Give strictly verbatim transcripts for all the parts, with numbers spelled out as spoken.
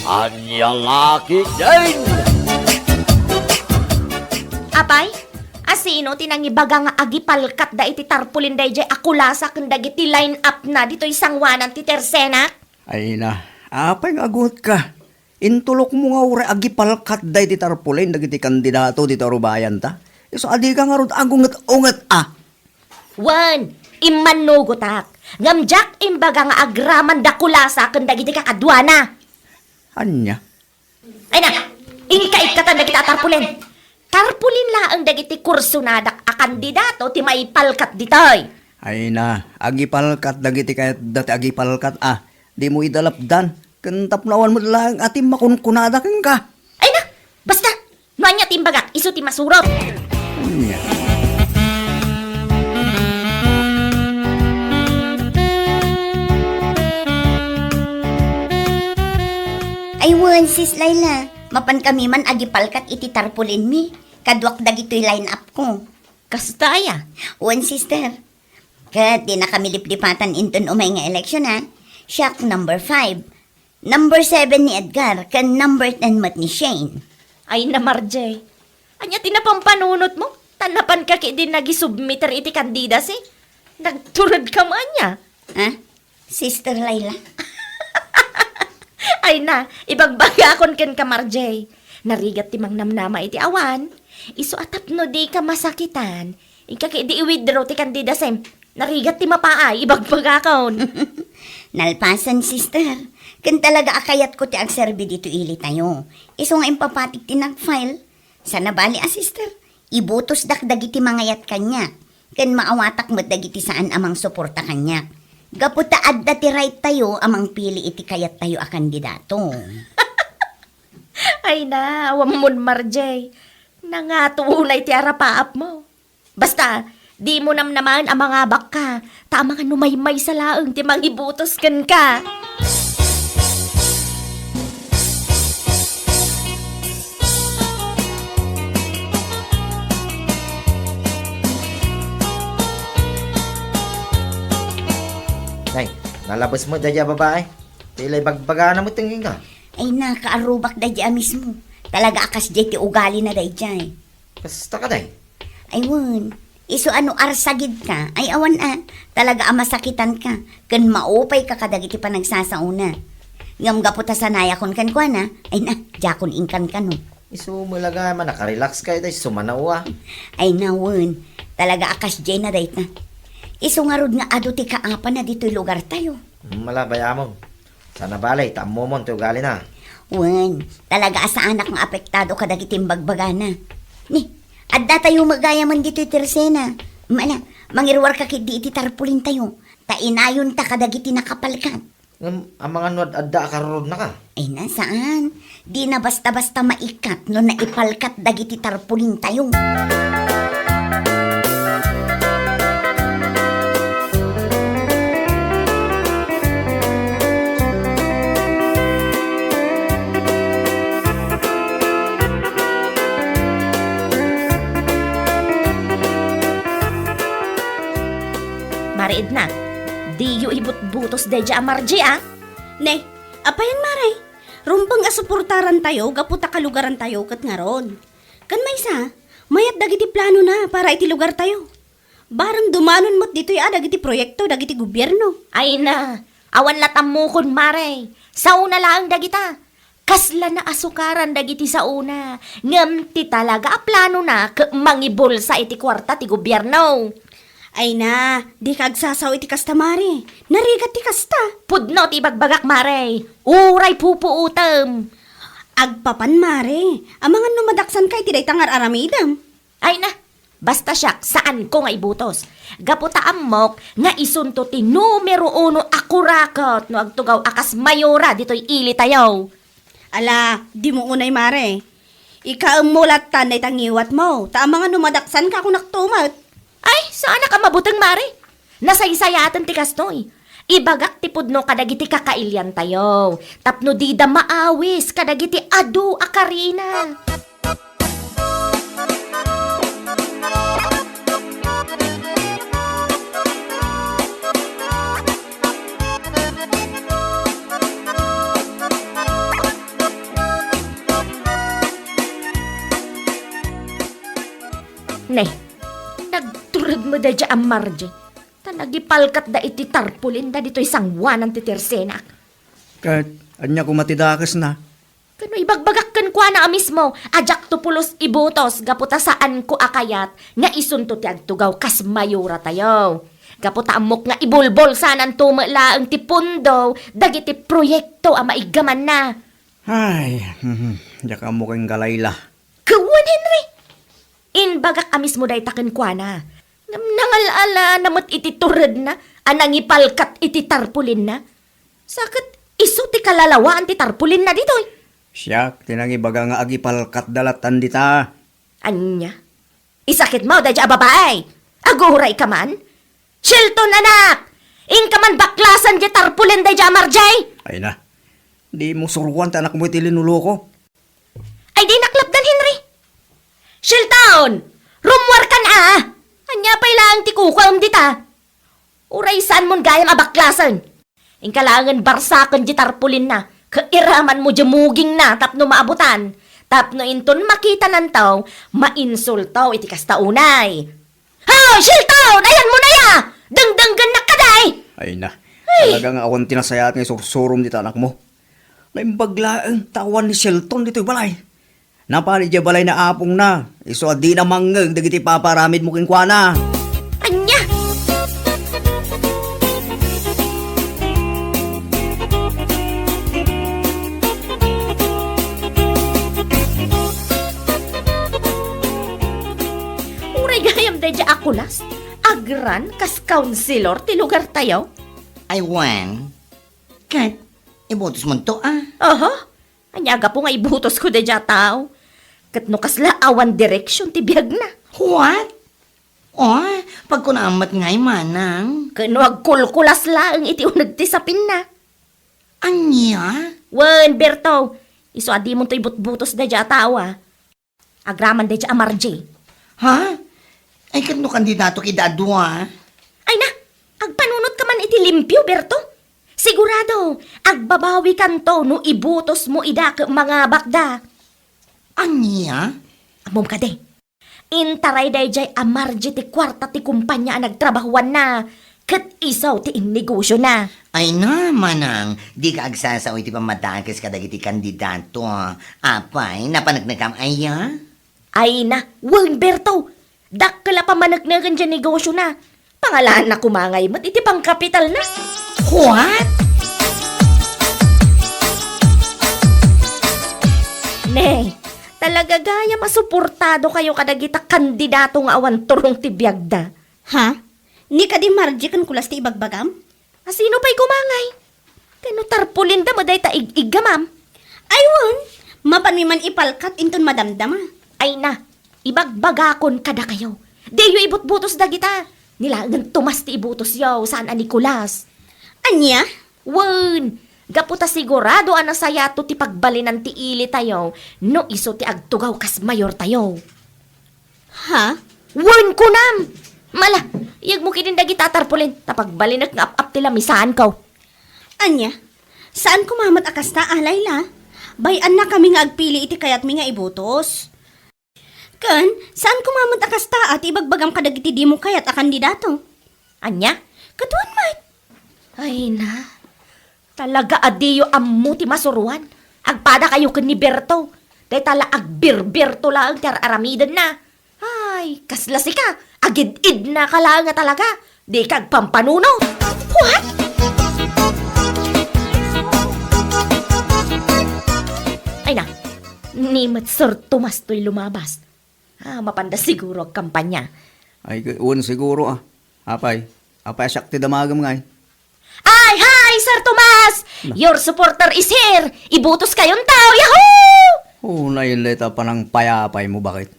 Ania la ketdin? Apay, asino ti nangibaga nga agipalkatda iti tarpulin daydiay a kulasa ken dagiti line-up na ditoy sanguanan ti Tercena? Ay na, apay nga agungetka? Intulokmo nga uray agipalkatda iti tarpulin dagiti kandidato ditoy arubayanta. Isu a dika ngarud agunget-unget a. Wen, immannugotak. Ngem diak imbaga nga agraman da kulasa ken dagiti kakaduana. Ania? Ay na, inka ikkatan dagiti a tarpulin. Tarpulin laeng dagiti kursonadak a kandidato ti maipalkat ditoy. Ay na, agipalkat dagiti kayatda ti agipalkat a. Dimo ida lapdan. Ken tapno awan met laeng a timmakunkunada kenka. Ay na, basta, no ania ti imbagak, isu ti masurot. Ania? Ay wen, Sis Laila, mapankami man agipalkat iti tarpulinmi, kaduak dagitoy line-up ko. Kasta aya? Wen, sister. Ket dinakami liplipatan inton umay nga eleksyon, ha? Siak number five. Number seven ni Edgar, ken number ten met ni Shane. Ay na, Marjay. Ania ti napampanunotmo? Ta napanka ketdi nagisubmiter iti candidacy? Nagturedka mo ania? Ha? Sister Laila? Ay na, ibagbagakon kenka, Marjay. Narigat ti mangnamnama iti awan. Isu a tapno dika masakitan, inka ketdi i-withdraw ti candidacym. Narigat ti mapaay, ibagbagakon. Nalpasen, sister. Ken talaga a kayatko ti agserbi ditoy ilitayo. Isu nga impapatik ti nag-file. Sana bali a, sister, ibutosdak dagiti mangayat kaniak, ken maawatak met dagiti saan a mangsuporta kaniak. Gapu ta adda ti right tayo a mangpili iti kayattayo a kandidato. Ay na, awammon, Marjay. Nangato unay ti arapaapmo. Basta, dimo namnamaen a mangabakka, ta amangan no maymaysa laeng ti mangibutos kenka. Nay, nalabes met daydiay a babai. Ti la ibagbagana met kenka. Ay na, kaarrubak daydiay a mismo. Talaga a kasdiay ti ugalina daydiay. Kasta kadi? Ay wen, isu a no arsagidka, ay awan a, talaga a masakitanka, ken maupayka kadagiti panagsasaona. Ngem gapu ta sanayakon kenkuana, ay na, diakon inkankano. Isu met la gayam a nakarelaxka ita isu manao a. Ay na wen, talaga a kasdiayna dayta. Isu ngarud nga adu ti kaapana ditoy lugartayo. Mala, bay-amon. Sana bali, ta ammomon ti ugalina. Wen, talaga a saanak nga apektado kadagiti imbagbagana. Ni, adda tayo met gayamen ditoy Tercena. Mala, mangiruarka ketdi iti tarpulintayo, ta inayonta kadagiti nakapalkat. Ngem, amangan no ad-adda a karurudnaka? Ay na, saan. Dina basta-basta maikat no naipalkat dagiti tarpulintayo. Mare Edna, diyo ibutbutos daydiay a Marjay, a? Ne, apayen, Mare? Rumbeng a suportarantayo gapu ta kalugarantayo ket ngarud. Ken maysa, mayat dagiti planona para iti lugartayo. Bareng dumanon met ditoy a dagiti proyekto dagiti gobierno. Ay na, awan lat' ammokon, Mare. Saona laeng dagita. Kasla naasukaran dagiti saona, ngem ti talaga a planona ket mangibulsa iti kuarta ti gobierno. Ay na, dika agsasao iti kasta, Mare. Narigat ti kasta. Pudno ti ibagbagak, Mare. Uray pupuotem. Agpapan, Mare. Amangan no madaksanka iti dayta nga ar-aramidem. Ay na, basta siak, saanko nga ibutos. Gapu ta ammok nga isunto ti numero uno a kuraket no agtugaw a kas mayora ditoy ilitayo. Ala, dimo unay, Mare. Ikaemmo lattan dayta ngiwatmo, ta amangan no madaksanka, kunakto met. Ay, saanak a mabuteng, Mare. Nasaysayaten ti kastoy. Ibagak ti pudno kadagiti kakailiantayo, tapno dida maawis kadagiti adu a karina. Nagrudrudrud met daydiay a Marje. Ta nagipalkatda iti tarpulinda ditoy sangoanan ti tersenak. Ket ania koma ti dakesna? Ket no ibagbagak kenkuana a mismo a diakto pulos ibutos gapu ta saanko a kayat nga isunto ti agtugaw kas mayoratayo. Gapu ta ammok nga ibulbulsananto met laeng ti pondo dagiti proyekto a maiggamanna. Ay, mhm, diak ammo ken Galayla. Ket wen, Henry, imbagak a mismo dayta kenkuana. Ngem nangal-alana met iti turedna a nangipalkat iti tarpulinna. Sa ket isu ti kalalawaan ti tarpulinna ditoy. Siak ti nangibaga nga agipalkatda lattan dita. Ania? Isakitmo daydiay a babai? Aguray ka man? Shelton, anak! Inka man baklasan diay tarpulin daydiay a Marje! Ay na, dimo suruan ti anakmo iti linuloko. Ay, di naklapdan, Henry. Shelton! Rummuarkan a! Ania pay laeng ti kukuam dita? Uray saanmon gayam a baklasen. Inka laengen barsaken diay tarpulinna, ket iramanmo diay mugingna tapno maabutan, tapno inton makitananto, mainsulto iti kasta unay. Hoy, Shelton! Ayanmo na ya! Dengdenggennak kadi! Ay na, ay, talaga nga awan ti nasayaat nga isursurom dita anakmo. Naimbag laeng ta awan ni Shelton ditoy balay. Napan idiay balay ni apongna, isu a dina mangngeg dagiti ipapaaramidmo kenkuana. Ania? Uray gayam daydiay a kulas, agran kas councilor ti lugartayo. Ay, wen. Ket, ibutosmonto a? Aha. Ania gapu nga ibutosko daydiay a tao? Ket no kasla awan direksion ti biagna. What? Oh, pagkunaam met ngay, manang. Ket no agkulkulas laeng iti uneg ti sapinna. Ania? Wen, Berto, isu a dimonto ibutbutos daydiay a tao a. Agraman daydiay a Marje. Ha? Ay, ket no kandidato kida a dua? Ay na, agpanunotka man iti limpio, Berto. Sigurado, agbabawikanto no ibutosmo ida ket mangabakda. Ania? Ammom kadi, intaray daydiay a Marje ti kuarta ti kumpania a nagtrabahoanna, ket isu ti innegosiona. Ay na, manang, dika agsasao iti pammadakes kadagiti kandidato. Apay, napaneknekam aya? Ay na, wen, Berto, dakkel a pamanekneken diay negosiona. Pangalanna koma ngay met iti pangkapitalna. What? Ne, talaga gayam a suportadokayo kadagita kandidato nga awan turong ti biagda. Ha? Ni kadi Marje ken kulas ti ibagbagam? A sino pay koma ngay? Ket no tarpulinda met dayta ig-iggamam? Ay wen, mapanmi man ipalkat inton madamdama. Ay na, ibagbagakon kadakayo. Diyo ibutbutos dagita. Ni laengen Tomas ti ibutosyo, saan a Nicolas. Ania? Wen, gapu ta sigurado a nasayaatto ti pagbalinan ti ilitayo no isu ti agtugaw kas mayortayo. Ha? Wen, kunam! Mala, iyegmo ketdin dagita a tarpulin, ta pagbalinek nga ap-ap ti lamisaanko. Ania? Saan koma met a kasta, a, Layla? Bay-annakami nga agpili iti kayatmi nga ibutos. Ken, saan koma met a kasta, a, ti ibagbagam kadagiti dimo kayat a kandidato. Ania? Ket wen met? Ay na, talaga a diyo ammo ti masuroan. Agpadakayo ken ni Berto. Dayta la agberberto laeng ti ar-aramidenna. Ay, kasla sika, agid-idnaka laeng a talaga. Dika agpampanunot. What? Ay na, ni met Sir Tomas toy lumabas. Ah, mapanda siguro agkampanya. Ay, wen siguro, a. Apay, apay a siak ti damagem ngay? Ay, hi, Sir Tomas! Na. Your supporter is here! Ibutoskayonto! Yahoo! Oh, nailay ta panangpayapaymo, baket.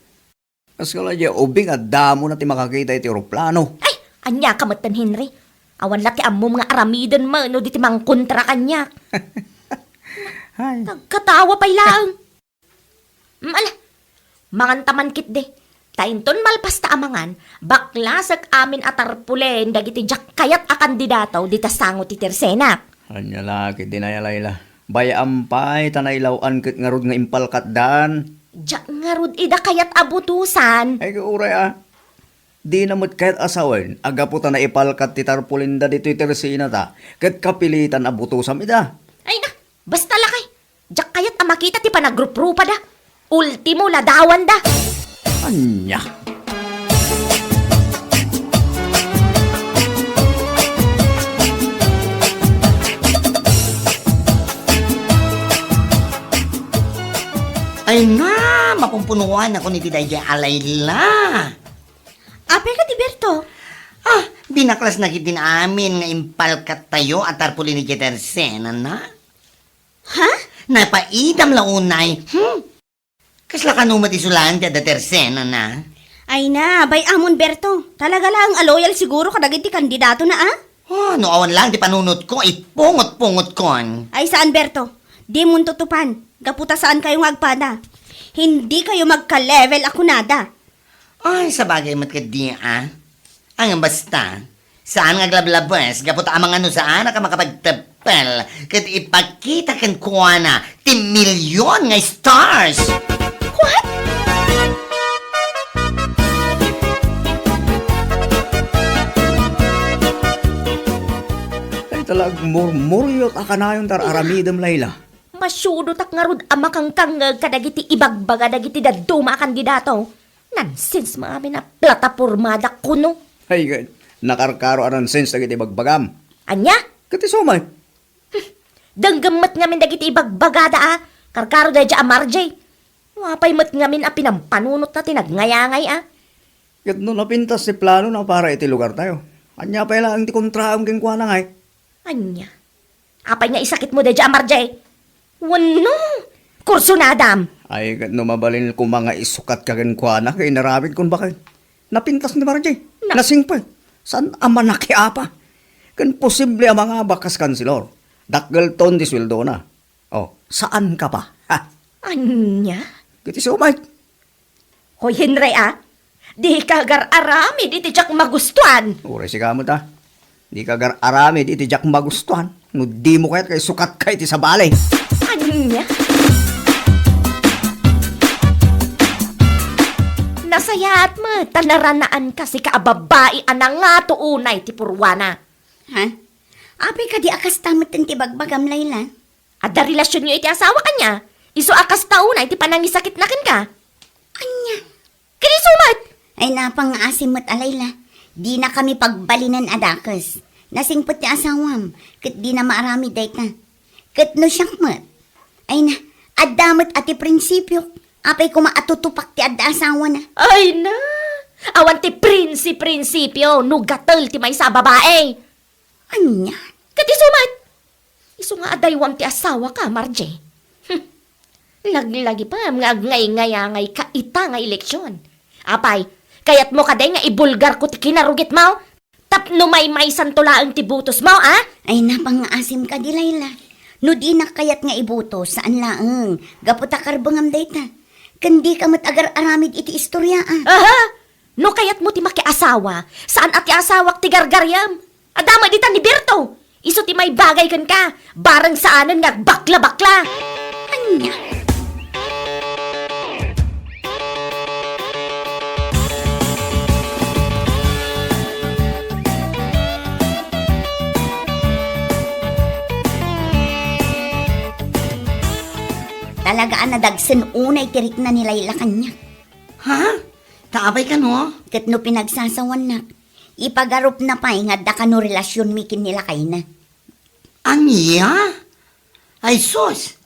Kas kala diay ubing, addamona ti makakita iti eroplano. Ay, aniaka metten, Henry? Awan la ti ammom nga aramiden met no di ti mangkontra kaniak. Ay. Nagkatawa pay laeng. Mm, ala, manganta man ketdi. Ta inton malpasta a mangan, baklasek amin a tarpulen dagiti diak kayat a kandidato dita sango ti tersenak. Ania la ketdi, Layla? Bay-am pay ta nailaw-an ket ngarud nga impalkatdan. Diak ngarud ida kayat a butosan. Ay, uray a. Dina met kayat a sawen a gapu ta naipalkat ti tarpulinda ditoy tersenata, ket kapilitan a butosam ida. Ay na, basta lakay. Diak kayat a makita ti panagruprupada. Ultimo, ladawanda. Ania? Ay na, mapumpunuan ako ni ti daydiay a Layla. Apay ka ti Berto? Ah, binaklas na ketdin amin nga impalkattayo a tarpulin idiay tersenana. Ha? Napaidam la unay. Hmm? Kasla kano met isu laeng ti adda tersenana? Ay na, bay-amon Berto. Talaga laeng a loyal siguro kadagiti kandidatona, a? Oh, no awan laeng ti panunotko, ipungot-pungotkon. Ay saan, Berto. Dimon tutupan. Gapu ta saan kayo nga agpada. Hindi kayo magka-level a kunada. Ay, sabagay met ketdi, a? Ngem basta, saan nga aglablabes gapu ta amangan no saanak a makapagteppel ket ipakita kenkuana ti milyon nga stars. What? Ay, talaga, murmuryot a kanayon tar aramidem, Layla. Masiudotak ngarud a makangkangngeg kadagiti ibagbaga dagiti dadduma a kandidato. Nonsense mo amin a platapormada kuno. Ay, nakarkaro a nonsense dagiti ibagbagam. Ania? Ket isu met. Denggem met ngamin dagiti ibagbagada a karkaro daydiay a Marjay. Apay met ngamin a pinampanunotna ti nagngayangayan. Ket no napintas ti planona para iti lugartayo, ania pay laeng ti kontraem kenkuana ngay? Ania? Apay nga isakitmo daydiay a Marjay? Wenno, kursunadam? Ay, ket no mabalin koma nga isukatka kenkuana, ket inaramidkon baket. Napintas ni Marjay. Na- Nasingpet. Saan a manakiapa? Ken posible a mangabak kas kanselor. Dakkelton ti sueldona. Oh, saan ka pa? Ha? Ania? Ket isu met. Hoy, Henry, a? Dika agar-aramid iti diak magustuan. Uray sika met, a. Dika agar-aramid iti diak magustuan. No dimo kayat nga isukatka iti sabali. Ania? Nasayaat met ta naranaanka sika a babai a nangato unay ti purwana. Ha? Apay kadi a kasta met ti ibagbagam, Layla? Adda relasionyo iti asawa kaniak? Isu a kasta unay ti panangisakitna kenka. Ania? Ket isu met! Ay, napangngaasem met a Layla. Dinakami pagbalinen a dakes. Nasingpet ti asawam, ket dina maaramid dayta. Ket no siak met, ay na, adda met a ti prinsipiok. Apay koma a tutupak ti adda asawana? Ay na! Awan ti prinsi-prinsipio no gatel ti maysa a babai. Ania? Ket isu met! Isu nga adaywam ti asawaka, Marjay. Hmm. Laglagipem nga agngayngayangayka ita nga eleksion. Apay, kayatmo kadi nga ibulgarko ti kinarugitmo? Tapno maymaysanto laeng ti butosmo, a? Ay, napangngaasem kadi, Layla. No dinak kayat nga ibutos, saan laeng. Gapu ta karbengam dayta. Ken dika met agar-aramid iti istorya, a? Aha! No kayatmo ti makiasawa, saan a ti asawak ti gargariam. Adda met dita ni Berto. Isu ti maibagay kenka. Bareng saanen nga agbakla-bakla. Ania? Talaga a nadagsen unay ti rikna ni Layla kaniak. Ha? Ta apay kano? Ket no pinagsasawannak, ipagarupna pay nga adda kano relasionmi ken ni lakayna. Ania? Ay sus!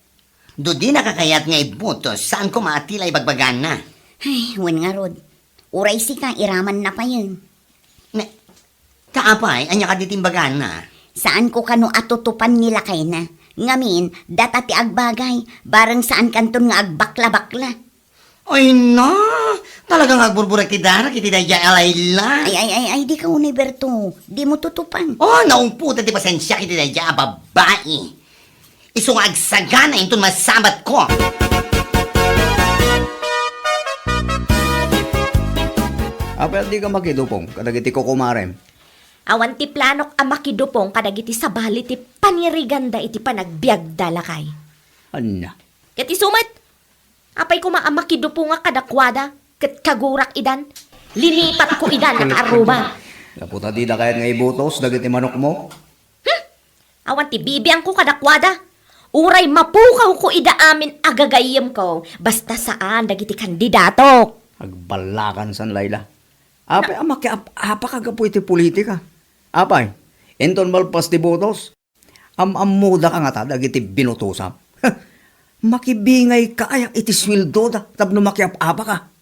No dinaka kayat nga ibutos, saan koma a ti la ibagbagana. Ay, wen ngarud. Uray sika, iramanna payen. Ne, ta apay, ania kadi ti imbagana? Saanko kano a tutupan ni lakayna. Ngamin, data ti agbagay, bareng saankanton nga agbakla-bakla. Ay na, talaga nga agburburak ti darak iti daydiay a Layla. Ay, ay, ay, ay, dika unay, Berto. Dimo tutupan. Oh, naungpotan ti pasensiak iti daydiay a babai. Isu nga agsagana inton masabatko. Apay a dika makidupong kadagiti kukumarem? Awan ti planok a makidupong kadagiti sabali ti paniriganda iti panagbiagda, lakay. Ania? Ket isu met, apay koma a makidupongak kadakuada ket kagurak idan? Linipatko ida nakaarrubam. Gapu ta dida kayat nga ibutos dagiti manokmo? Hmm? Awan ti bibiangko kadakuada. Uray mapukawko ida amin a gagayyemko, basta saan dagiti kandidatok. Agballakan san, Laila. Apay a makiap-apaka gapu iti politika? Apay, inton malpas ti butos, am-ammodaka ngata dagiti binutosam? Makibingayka aya iti sueldoda tapno makiap-apaka?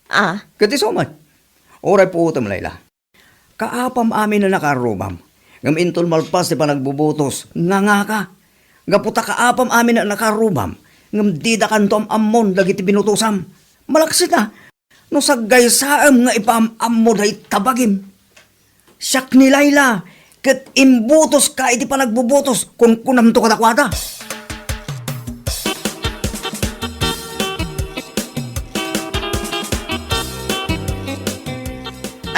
Ah. Ket isu met, uray puotem, Laila. Kaapam amin a nakaarrubam, ngem inton malpas ti panagbubutos, ngangaka. Gapu ta kaapam amin a nakaarrubam, ngem didakanto am-ammon dagiti binutosam. Malaksid a, no saggaysaem nga ipaam-ammo dayta bagim. Siak ni Laila, ket imbutoska iti panagbubutos, kunkunamto kadakuada.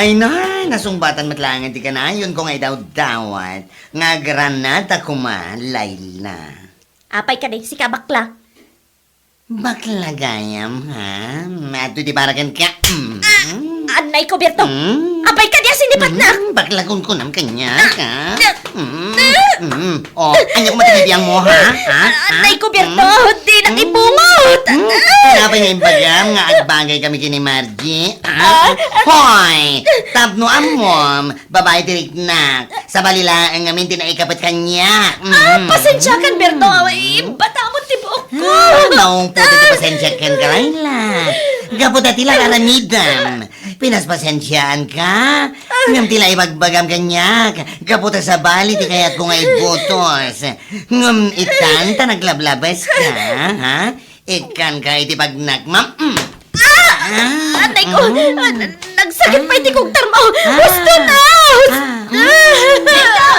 Ay na, nasungbatan met laeng ti kanayonko nga idawdawat nga agranata koma, Laila. Apay kadi, sika bakla? Bakla gayam, ha? Adtoy ti para kenka. Mm. Ah, annayko, Berto. Mm. Apay kadi a sinipatnak? Mm, bakla kunkunam kaniak, ha? Mm, mm. Oh, ania koma ti bibiangmo, ha? Ha? Ah, annayko, Berto. Mm. Dinak ipungot. Mm. Apay nga imbagam nga agbagay kami ken ni Margie, ha? Ah. Hoy! Tapno ammom, babai ti riknak. Sabali laeng ngamin ti naikapet kaniak. Ah, mm, pasensiakan, Berto. Ay, batamon ti buokko. Ah, maungpot ti pasensiakan ka, Laila. Gapu ta ti la aramidem, pinaspasensiaanka. Ngem ti la ibagbagam kaniak, gapu ta sabali ti kayatko nga ibutos. Ngem itan ta naglablabeska, ha? Ikkanka iti pagnakmam. Mm. Ah! Ah! Atay ko! Mm. Ah, nagsakit pay ti kugtarmo! Ah! Husto na! Ah! Mm. Berto!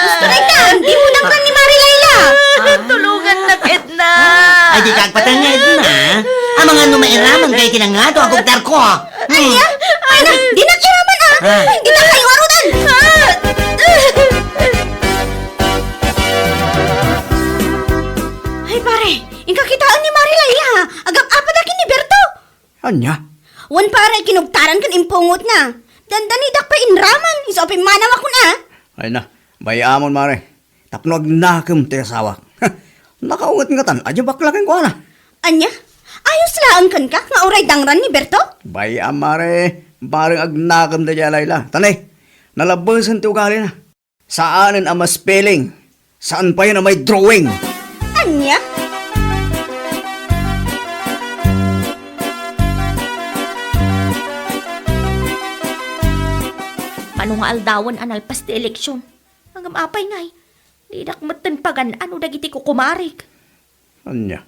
Husto na ita! Dimo dangran ni Mari Laila! Ah! Tulongannak, Edna! Ay, dika agpatengnga, Edna. Amangan no mairamanka iti nangado a kugtarko. Ania? Ay na, dinak iraman, ah! Ah. Dita kayo arudan! Ah! Ay, pare, inka kitaen ni Mari Laila, agap-apada ken ni Berto. Ania? Wen, pare, kinugtaran ken impungotna. Dandanidak pay inraman, isu a pimmanawakon, ah. Ay na, bay-amon, Mare. Tapno agnakem ti asawak. Nakaunget ngatan, adda bakla kenkuana. Ania? Ayos laeng kenka nga uray dangran ni Berto? Bay-am, Mare. Bareng agnakem daydiay a Laila. Tani, nalabesen ti ugalina. Saanen a ma-spelling. Saan payen a may drawing. Ania? Mano nga aldawen a nalpas ti eleksyon? Ngem apay ngay, didak metten pagan-ano dagiti kukumarik. Ania?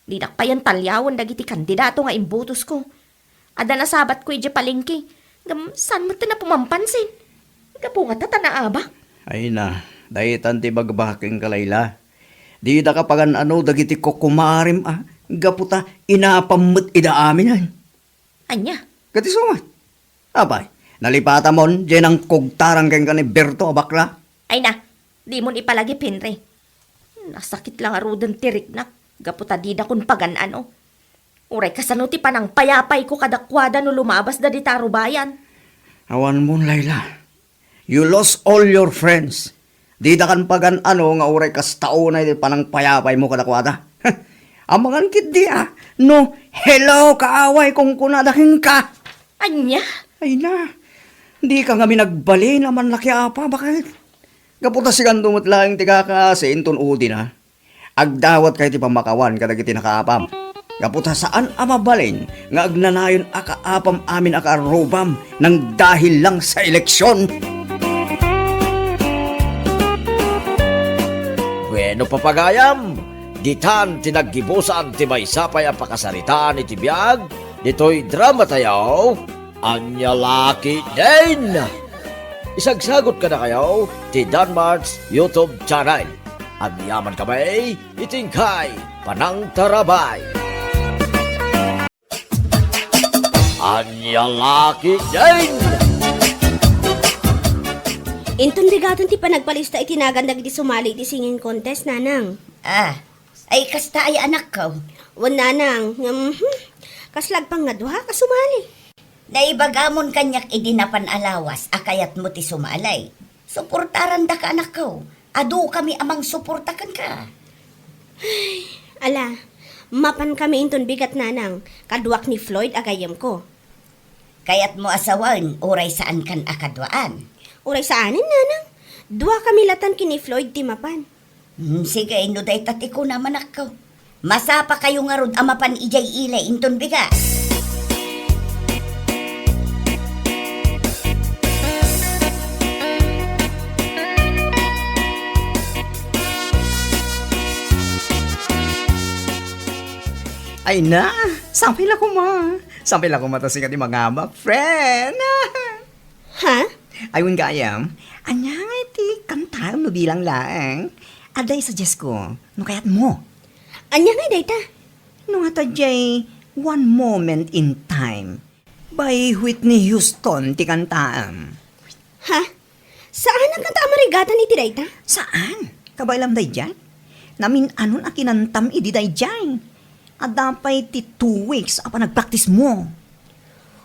Dinak payen taliawen dagiti kandidato nga imbutosko. Adda nasabatko idiay palengke, ngem saan met ti napumampansin. Gapu ngata ta naabak. Ay na, daytan ti ibagbakem kenka, Laila. Didaka pagan-ano dagiti kukumarim a, gapu ta inapam met ida amin. Ania? Ket isu met. Apay, nalipatamon diay nangkugtaran kenka ni Berto a bakla? Ay na, dimon ipalagip, Henry. Nasakit la ngaruden ti riknak, gapu ta didakon pagan-ano. Uray kasano ti panangpayapayko kadakuada no lumabasda dita a rubayan? Awanmon, Laila. You lost all your friends. Didakan pagan-ano nga uray kasta unay ti panangpayapaymo kadakuada. Amangan ketdi a, no, "Hello, kaaway," kunkunada kenka. Ania? Ay na, dika ngamin agbalin a mannakiapa, baket? Gapu ta sikanto met laeng ti kakaasi inton udina. Agdawatka iti pammakawan kadagiti nakaapam. Gapu ta saan a mabalin nga agnanayon a kaapam amin a kaarrubam nang dahil lang sa eleksyon. Bueno, papagayam, ditan ti naggibusan ti maysa pay a pakasaritaan iti biag ditoy drama tayo. Ania la ketdin! Isagsagot kadakayo ti Danmart's YouTube channel. Agyaman kami iti inkay panangtarabay. Ania la ketdin! Inton rigaten ti panagpalista iti nagan dagiti sumali iti singing contest, Nanang. Ah, ay kasta ay anakko. Wen, Nanang, ngem, hmm, kasla agpangngaduak a sumali. Naibagamon kaniak idi napan a lawas a kayatmo ti sumali. Suportarandaka, anakko. Adukami a mangsuporta kenka. Ala, mapankami inton bigat, nanang, kaduak ni Floyd a gayyemko. Kayatmo a sawen, uray saankan a kaduaan? Uray saanen, nanang. Duakami latan ken ni Floyd ti mapan. Hmm, sige, no dayta ti kunam, anakko. Masapakayo ngarud a mapan idiay ili inton bigat. Ay na, sapay la koma. Sapay la koma ta sika ti mangabak, friend. Ha? Ay, wen gayam, ania ngay ti kantaem no bilang laeng? Adda i-suggest ko, no kayatmo. Ania ngay dayta? No ata diay One Moment in Time by Whitney Houston ti kantaem. Ha? Saanak kanta a marigatan iti dayta? Saan? Kabaelam daydiay? Namin-anon a kinantam idi daydiay. Adda pay ti two weeks a panagpraktismo.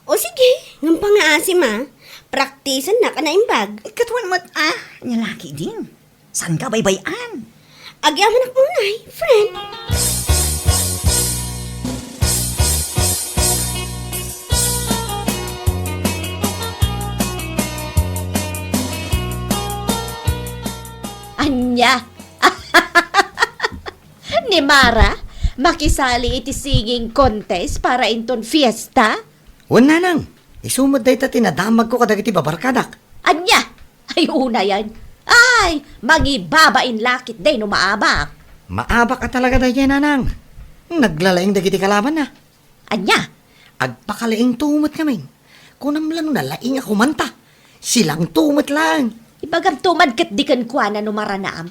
O sige, ngem pangngaasim a. Praktisennak a naimbag. Ket wen met a, nia la ketdin. Saanka a baybay-an? Agyamanak unay, friend. Ania? Ni Mara, makisali iti singing contest para inton fiesta? Wen, nanang, isu met dayta ti nadamagko kadagiti babarkadak. Ania? Ay, unayan. Ay, mangibabain la ketdi no maabak. Maabak a talaga daydiay, nanang. Naglalaing dagiti kalabanna. Ania? Agpakalaingto met ngamin. Kunam la no nalaing a kumanta. Silangto met laeng. Ibagamto man ketdi kenkuana no maranam.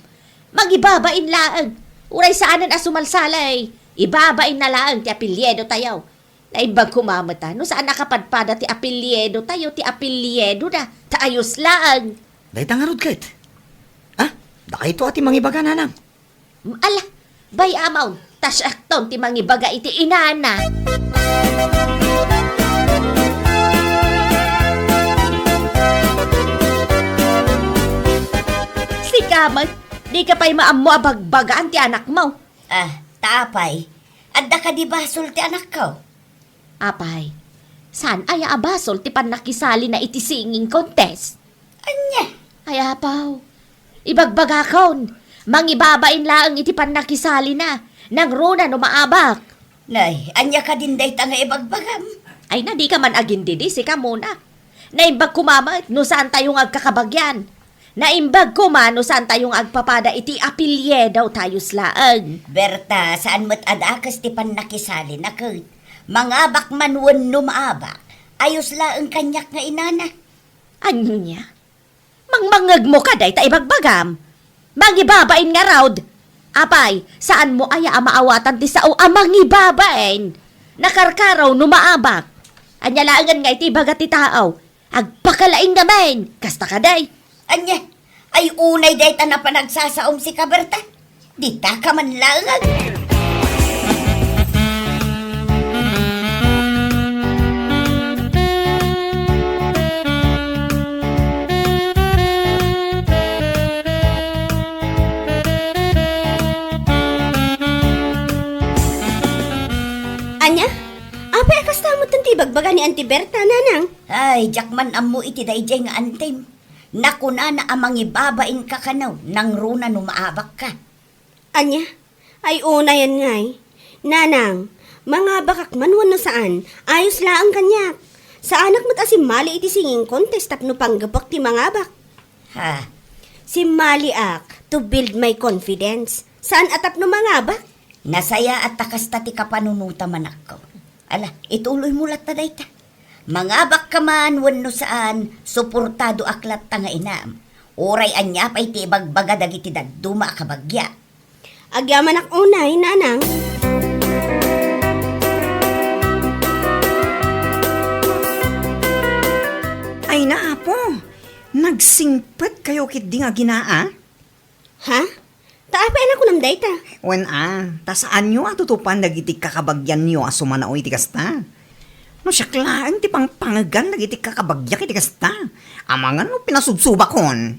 Mangibabain laeng. Uray saanen a sumalsalay. Ibabainna laeng ti apelyidotayo. Naimbag koma met a no saan a kapadpada ti apelyidotayo ti apelyidoda. Ta ayos laeng. Dayta ngarud ket. Ah, dakayto a ti mangibaga, nanang. Ala, bay-amon, ta siakton ti mangibaga iti inana. Sika met, dika pay maammo a bagbagaan ti anakmo. Ah, ta apay, adda kadi basol ti anakko? Apay, saan aya a basol ti pannakisalina iti singing contest? Ania? Ay, apaw. Ibagbagakon, mangibabain laeng iti pannakisalina, nangruna no maabak. Nay, ania kadin dayta nga ibagbagam? Ay na, dika man agindidi, sika muna. Naimbag koma met no saantayo nga agkakabagyan. Naimbag koma no saantayo nga agpapada iti apelyido ta ayos laeng. Berta, saan met a dakes ti pannakisalina ket mangabak man wenno maabak, ayos laeng kaniak nga inana. Ania? Mangmangngegmo ka dayta ibagbagam? Mangibabain ngarud! Apay, saanmo aya a maawatan ti sao a mangibabain? Nakarkaro no maabak. Ania laengen nga iti ibaga ti tao? Agpakalaing ngamin! Kasta kadi? Ania? Ay unay dayta napan agsasaom, sika Berta? Dita ka man laeng. Ania? Apay a kasta metten ti ibagbaga ni Auntie Berta, nanang? Ay, diak man ammo iti daydiay nga antim. Nakunana a mangibabainka kano, nangruna no maabakka. Ania? Ay, unayan ngay. Nanang, mangabakak man wenno saan, ayos laeng kaniak. Saanak met a simmali iti singing contest tapno panggepek ti mangabak. Ha? Simmaliak to build my confidence. Saan a tapno mangabak. Nasayaat ta kasta ti kapanunotam, anakko. Ala, ituloymo latta dayta. Mangabakka man wenno saan, suportadoak latta nga inam. Uray ania pay ti ibagbaga dagiti dadduma a kabagia. Agyamanak unay, nanang. Ay na, apo. Nagsingpetkayo ketdi nga aginaa? Ha? Ta apay a nakunam dayta? Wen a, ta saanyo a tutupan dagiti kakabagianyo a sumanaw iti kasta. No siak laeng ti pangpangegan dagiti kakabagyak iti kasta, amangan no pinasudsubakon.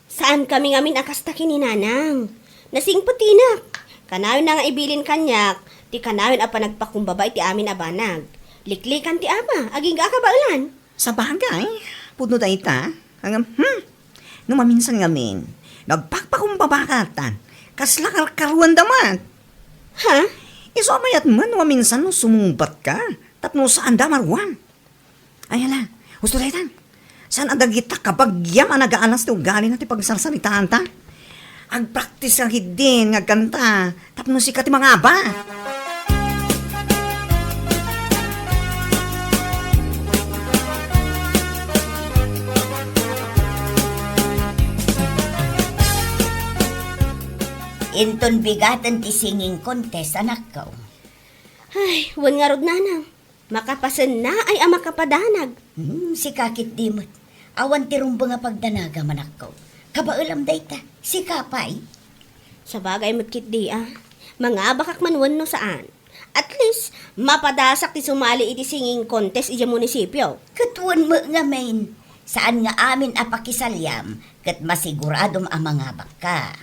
Saan kami ngamin a kasta ken ni Nanang. Nasingpet ti inak. Kanayon na nga ibilin kaniak ti kanayon a panagpakumbaba iti amin a banag. Liklikan ti ama, agingga a kabaelan. Sabagay, pudno dayta. Ngem, hmm, no maminsan ngamin, nagpakpakumbaba katan, kasla karkaruanda met. Ha? Isu a mayat met no maminsan no sumungbatka, tapno saanda a maruam. Ay, ala, husto dayta. Saan a dagita kabagiam a nagaalas ti ugalina ti pagsarsaritaanta? Agpraktis ka ketdin nga agkanta tapno sika ti mangaba. Inton bigaten ti singing contest, anakko. Ay, wen ngarud, Nanang. Makapasennaay a makapadanag. Hmm, sika ketdi met. Awan ti rumbeng a pagdanagam, anakko. Kabaelam dayta. Sika pay? Sabagay met ketdi a. Mangabakak man wenno saan. At least, mapadasak ti sumali iti singing contest idiay munisipio. Ket wen met ngamin, saan nga amin a pakisaliam, ket masiguradom a mangabakka.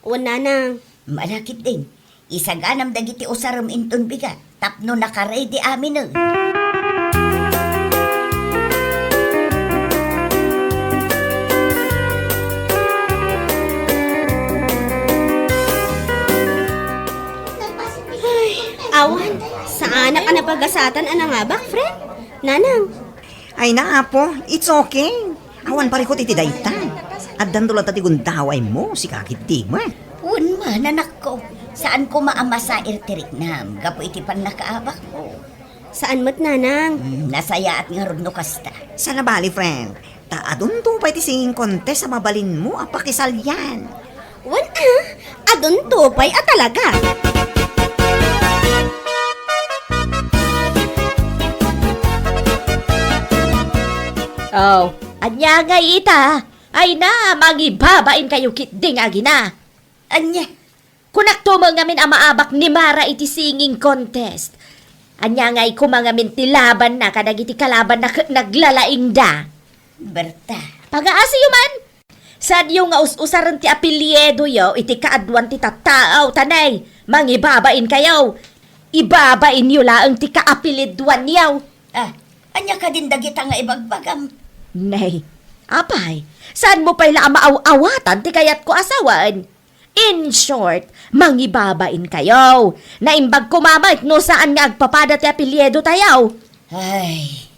Wen, Nanang. Ala ketdin, isaganam dagiti usarem inton bigat tapno nakaredi aminen. Ay, awan, saanak a napagasatan a nangabak, friend. Nanang. Ay na, Apo, it's okay. Awan parikut iti dayta. Addanto latta ti gundawaymo, sika ketdi met. Wen man, anakko. Saan koma a masair ti riknam gapu iti pannakaabakmo. Saan met, Nanang. Hmm, nasayaat ngarud no kasta. Saan a bali, friend. Ta adunto pay ti singing contest a mabalinmo a pakisalian. Wen a, adunto pay a talaga. Oh, ania ngay ita? Ay na, mangibabainkayo ketdi nga agina. Ania? Kunakto met ngamin a maabak ni Mara iti singing contest. Ania ngay koma ngamin ti labanna kadagiti kalabanna ket naglalaingda? Berta. Pagaasiyo man! Saanyo nga us-usaren ti apelyidoyo iti kaaduan ti tattao, ta nay, mangibabainkayo. Ibabainyo laeng ti kaapelyidoanyo. Ah, ania kadin dagita nga ibagbagam? Nay, apay, saanmo pay la a maaw-awatan ti kayatko a sawen? In short, mangibabainkayo. Naimbag koma met no saan nga agpapada ti apelyidotayo. Ay.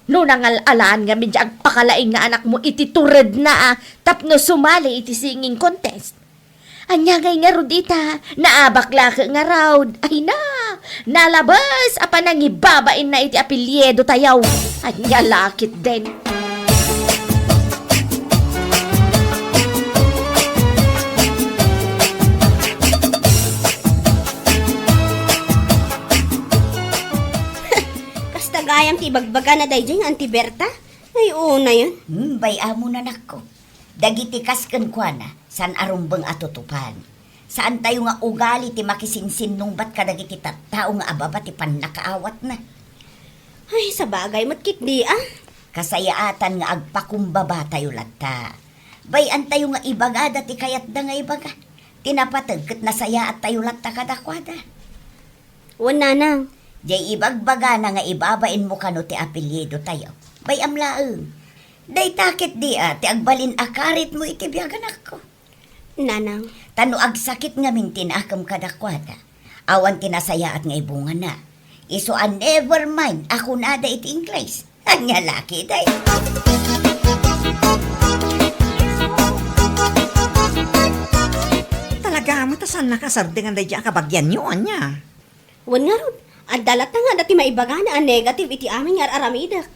No nangal-alaan ngamin ti agpakalaing nga anakmo iti turedna a tapno sumali iti singing contest. Ania ngay ngarud ita? Naabak la ket ngarud. Ay na! Nalabes a panangibabainna iti apelyidotayo. Ania la ketdin? Kasta gayam ti ibagbagana daydiay nga Auntie Berta? Ay, unayen. Hmm, bay-am, anakko. Dagiti kas kenkuana, saan a rumbeng a tutupan. Saantayo nga ugali ti makisinsinnungbat kadagiti tattao nga ababa ti pannakaawatna. Ay, sabagay met ketdi a. Kasayaatan nga agpakumbabatayo latta. Bay-antayo nga ibagada ti kayatda nga ibaga. Ti napateg ket nasayaattayo latta kadakuada. Wen, Nanang. Diay ibagbagana nga ibabainmo kano ti apelyidotayo. Bay-am laeng. Dayta ketdi a ti agbalin a karitmo iti biag, anakko. Nanang. Ta no agsakit ngamin ti naakem kadakuada, awan ti nasayaat nga ibungana. Isu a never mind a kunada iti Ingles. Ania la ketdi? Talaga met a saannaka a sardengan daydiay a kabagianyo, ania? Wen ngarud, adda latta nga adda ti maibagana a negative iti amin nga ar-aramidek.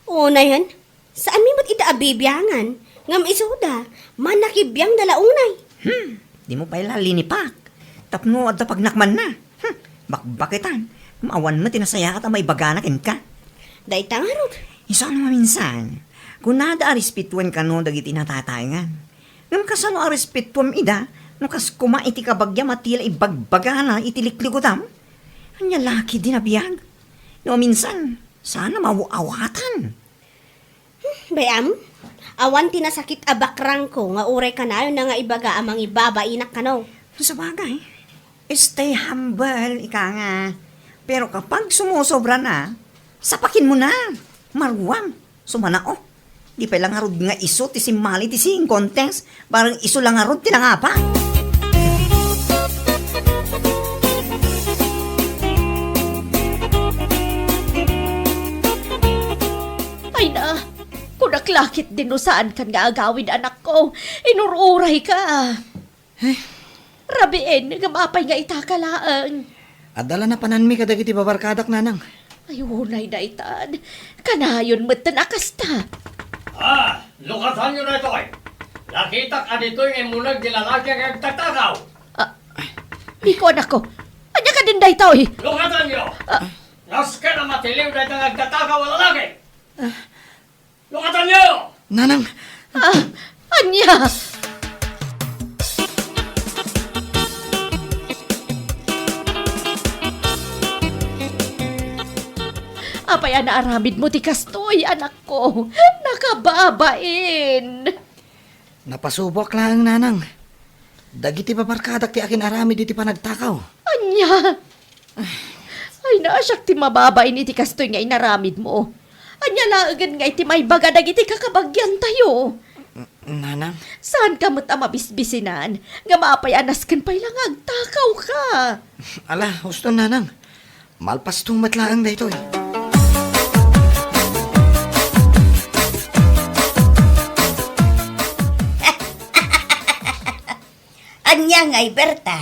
Unayen, saanmi met ita a bibiangan, ngem isuda, mannakibiangda la unay. Hmm, dimo pay la linipak. Tapno adda pagnakmanna. Hmm, bakbaketan. Ngem awan met ti nasayaat a maibagana kenka. Dayta ngarud. Isu a no maminsan, kunada a respetuen kano dagiti natataengan. Ngem kasano a respetuam ida no kas koma iti kabagiam a ti la ibagbagana iti liklikudam? Ania la ketdi a biag? No minsan, saan a maaw-awatan. Bay-am, awan ti nasakit a bakrangko nga uray kanayon a nga ibaga a mangibabainak kano. Sabagay, stay humble, ika nga. Pero kapag sumusobra na, sapakin mo na. Maruam, sumana, oh. Di pay la ngarud nga isu ti simmali ti singing contest, bareng isu la ngarud ti nangapa. Ay na, kunak la ketdin no saankan nga agawid, anakko. Inur-urayka. Eh? Rabiin, ngem apay nga itaka laeng? Adda la napananmi kadagiti babarkadak, nanang. Ay, unay daytan. Kanayon metten a kasta. Ah, lukatanyo daytoy. Nakitak a ditoy nga immuneg ti lalaki nga agtatakaw. Ah, Miko, anakko. Ania kadin daytoy? Lukatanyo. Ah. Nasken a matiliw dayta nga agtatakaw a lalaki. Lukatanyo! Nanang! Ah, ania? Apay a naaramidmo ti kastoy, anakko? Nakababain! Napasuboak laeng, nanang. Dagiti babarkadak ti akin-aramid iti panagtakaw. Ania? Ay, naasiak ti mababain iti kastoy nga inaramidmo. Ania laengen nga iti maibaga dagiti kakabagiantayo? Nanang? Saanka met a mabisbisinan nga apay a nasken pay la nga agtakawka? Ala, husto, nanang. Malpasto met laeng daytoy. Ania ngay, Berta?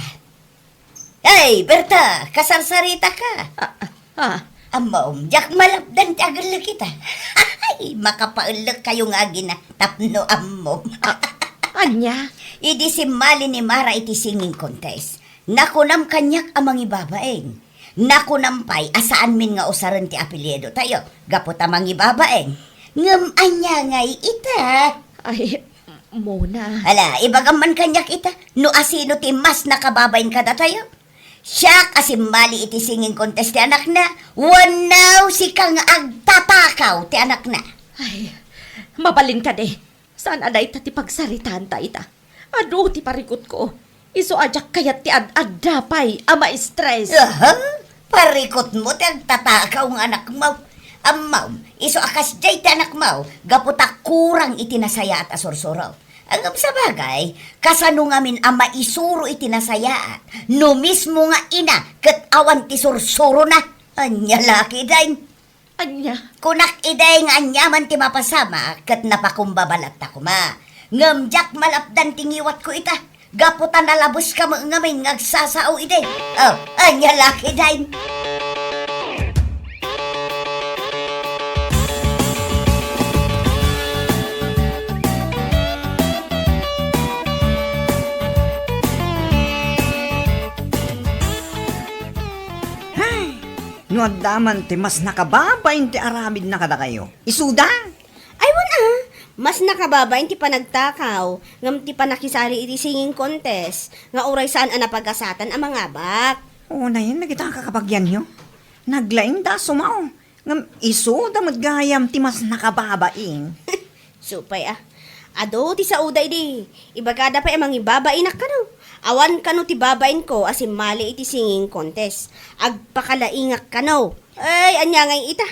Ay, Berta, kasarsaritaka. Ah, ah, ah. Ammom, diak malapdan ti agellek ita. Ay, makapaellek kayo nga agina tapno ammom. Ah, ania? Idi simmali ni Mara iti singing contest, nakunam kaniak a mangibabain. Nakunam pay a saanmin nga usaren ti apelyidotayo gapu ta mangibabain. Ngem ania ngay ita? Ay, Mona. Hala, ibagam man kaniak ita, no asino ti mas nakababain kadatayo? Siak a simmali iti singing contest ti anakna, wenno sika nga agtatakaw ti anakna? Ay, mabalin kadi. Saan a dayta ti pagsaritaanta ita? Adu ti parikutko. Isu a diak kayat ti ad-adda pay a ma-stress. Aha! Parikutmo ti agtatakaw nga anakmo. Ammom, isu a kasdiay ti anakmo, gapu ta kurang iti nasayaat a sursuro. Ngem sabagay, kasano ngamin a maisuro iti nasayaat no mismo nga ina ket awan ti sursurona? Ania la ketdin? Ania? Kunak idi nga aniaman ti mapasamak ket napakumbaba latta koma. Ngem diak malapdan ti ngiwatko ita, gapu ta nalabeska met ngamin nga agsasao idi. Oh, ania la ketdin? Hay! No adda man ti mas nakababain ti aramidna kadakayo, isuda? Ay, wen a, mas nakababain ti panagtakaw ngem ti pannakisali iti singing contest nga uray saan a napagasatan a mangabak. Unayen dagita a kakabagianyo. Naglaingda a sumao, ngem isuda met gayam ti mas nakababain. Supay a. Adu ti saoda idi. Ibagada pay a mangibabainak kano. Awan kano ti babainko a simmali iti singing contest. Agpakalaingak kano. Ay, ania ngay ita?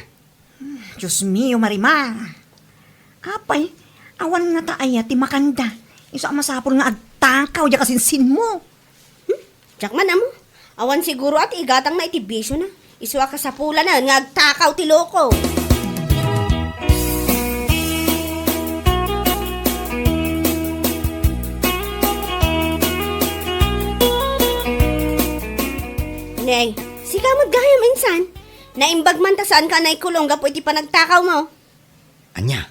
Dios mio, Marimar. Apay, awan ngata aya ti makanda? Isu a masapul nga agtakaw diay kasinsinmo. Hmm? Diak man ammo. Awan siguro a ti igatangna iti bisiona. Isu a kasapulanan nga agtakaw ti loko. Nay, sika met gayam insan. Naimbag man ta saanka a naikulong gapu iti panagtakawmo. Ania?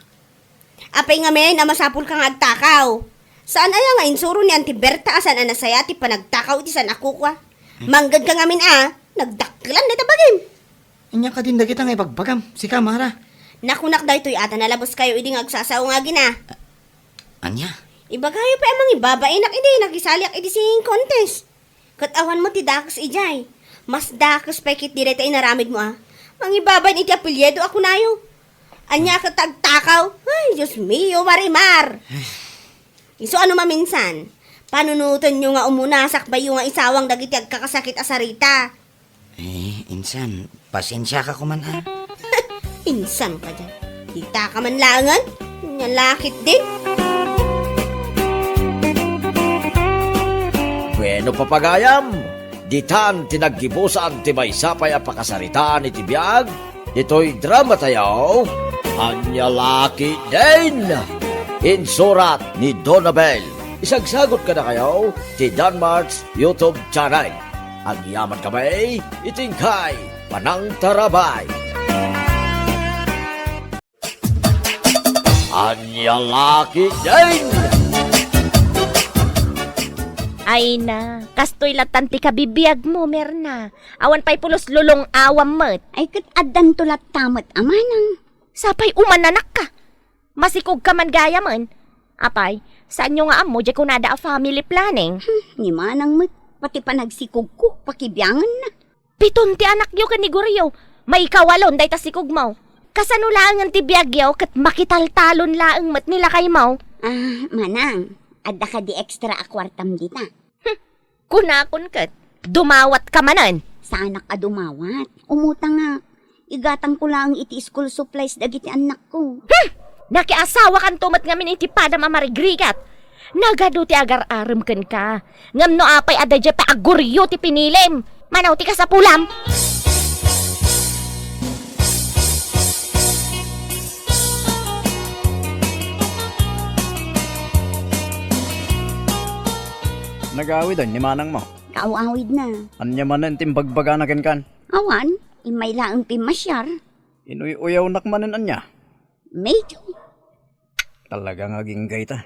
Apay ngamin a masapulka nga agtakaw? Saan aya nga insuro ni Auntie Berta a saan a nasayaat ti panagtakaw iti saan a kukua? Hmm. Manggedka ngamin a, nagdakkelan dayta bagim. Ania kadin dagita nga ibagbagam, sika, Mara? Nakunak daytoy a ta nalabeskayo idi nga agsasao nga agina. Ania? Ibagayo pay a mangibabainak idi nakisaliak iti singing contest. Ket awan met ti dakes idiay. Mas dakes pay ketdi dayta inaramidmo a. Mangibabain iti apelyido a kunayo. Ania ket agtakaw? Ay, Dios mio, Marimar! Isu a no maminsan, panunotenyo nga umuna, sakbayyo nga isawang dagiti agkakasakit a sarita. Eh, insan, pasensiaka koman, a. Insan ka diay. Dita ka man laengen? Nya la ketdin. Bueno, papagayam, ditan ti naggibusan ti maysa pay a pakasaritaan iti biag ditoy dramatayo, Ania la ketdin. Insurat ni Donabel. Isagsagut kadakayo ti Danmart's YouTube channel. Agyamankami iti inkay panangtarabay. Ania la ketdin! Ay na, kastoy lattan ti kabibiagmo, Mirna. Awan pay pulos lulong-awam met. Ay, ket addanto latta met a manang. Sapay umananakka. Masikogka man gayamen. Apay, saanyo nga ammo diay kunada a family planning? Hmm, ni manang met, pati panagsikogko, pakibianganna. Piton ti anakyo ken ni Goryo. Maikawalon dayta sikogmo. Kasano laengen ti biagyo ket makitaltalon laeng met ni lakaymo? Ah, manang, adda kadi extra a kuartam dita? Hmm, kunakon ket, dumawatka manen. Saanak a dumawat. Umutangak. Igatangko laeng iti school supplies dagiti annakko. Hmm! Nakiasawakanto met ngamin iti padam a marigrigat. Nagadu ti agar-arem kenka. Ngem no apay a daydiay pay a Goryo ti pinilim, manaw ti kasapulam. Nagawiden ni manangmo? Kaaw-awidna. Ania manen ti imbagbagana kenkan? Awan, immay laeng pimmasiar. Inuy-uyawnak manen ania? Medyo. Talaga nga agingga ita.